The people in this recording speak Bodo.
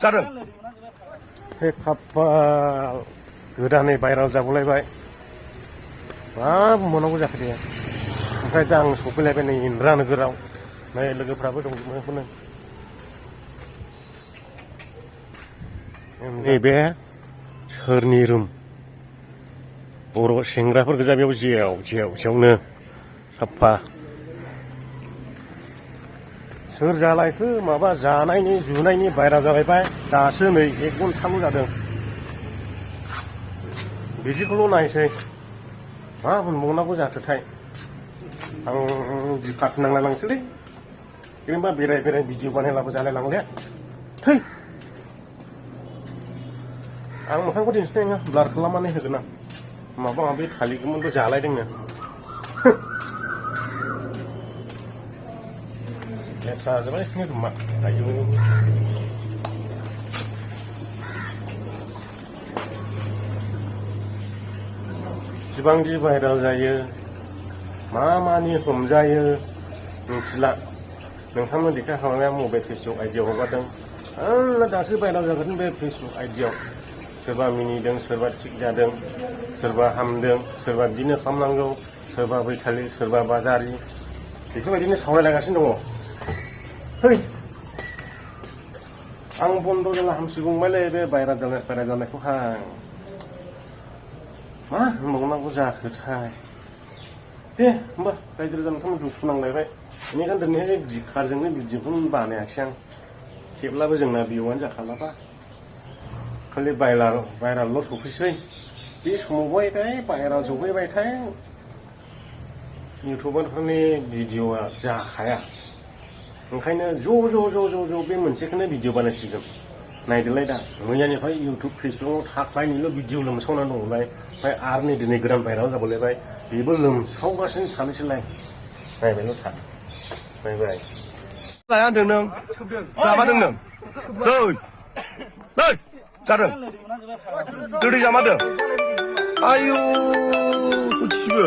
जादों हे खाफाल गोदानै भाइराल जाबावलायबाय मा बुंबावनांगौ जाखो दे ओमफ्राय दा आं सफैलायबाय नै इन्द्रा नोगोराव नै लोगोफ्राबो दंजोबो नैबे सोरनि रुम बर' सेंग्राफोर गोजा बेयाव जेवनो साफा सोर जालायखो माबा जानायनि जुनायनि भाइराल जालायबाय दासो नै 1 घन्टाल' जादों बिदिखौल' नायसै मा बुंबावनांगौ जाखोथाय आं बिखासो नांलायलांसैलै ओरैनोबा बेराय भिडिअ बानायलाबो जालायलांले थै आं मोखांखौ दिन्थिनाय नङा ब्लार खालामनानै होगोन आं माबा माबि थालिरगोमोनबो जालायदोंनो लेथ्रा जाबाय बिसोरनि रुमा आयौ जिबांदि भाइराल जायो मा मानि हमजायो मिथिला नोंथांमोन देखा खालामनाया मबाइल फेसबुक आइडियाव हगारदों आंना दासो भाइराल जागोन बे फेसबुक आइडियाव सोरबा मिनिदों सोरबा थिग जादों सोरबा हामदों सोरबा बिदिनो खालामनांगौ सोरबा बैथालि सोरबा बाजारि बेफोरबायदिनो सावरायलायगासिनो दङ है आं बन्द' जाला हामसिगौमोनलै बे भाइराल जानायखौहाय मा होनबावनांगौ जाखोथाय दे होमबा रायजो राजा नोंथांमोन दुखु नांलायबाय बेनिखायनो दिनैहाय भिखारजोंनो भिडिअखौनो बानायाखिसै आं खेबलाबो जोंना भिउआनो जाखालाबा खालि भाइरालल' सफैसै बे समावहाय भाइराल सफैबायथाय इउटुबारफोरनि भिडिअआ जाखाया ओंखायनो ज' बे मोनसेखौनो भिडिअ बानायसिगोन नायदोलाय दा मैयानिफ्राय इउटुब फेसबुकाव थाख्लायनिल' भिडिअ लोमसावनानै दङलाय ओमफ्राय आरो नै दिनै गोदान भाइराल जाबावलायबाय बेबो लोमसावगासिनो थानोसैलाय नायबायल' था नायबाय जाया होनदों नों जामादों नों नै जादों गोदै जामादों आयु थिबो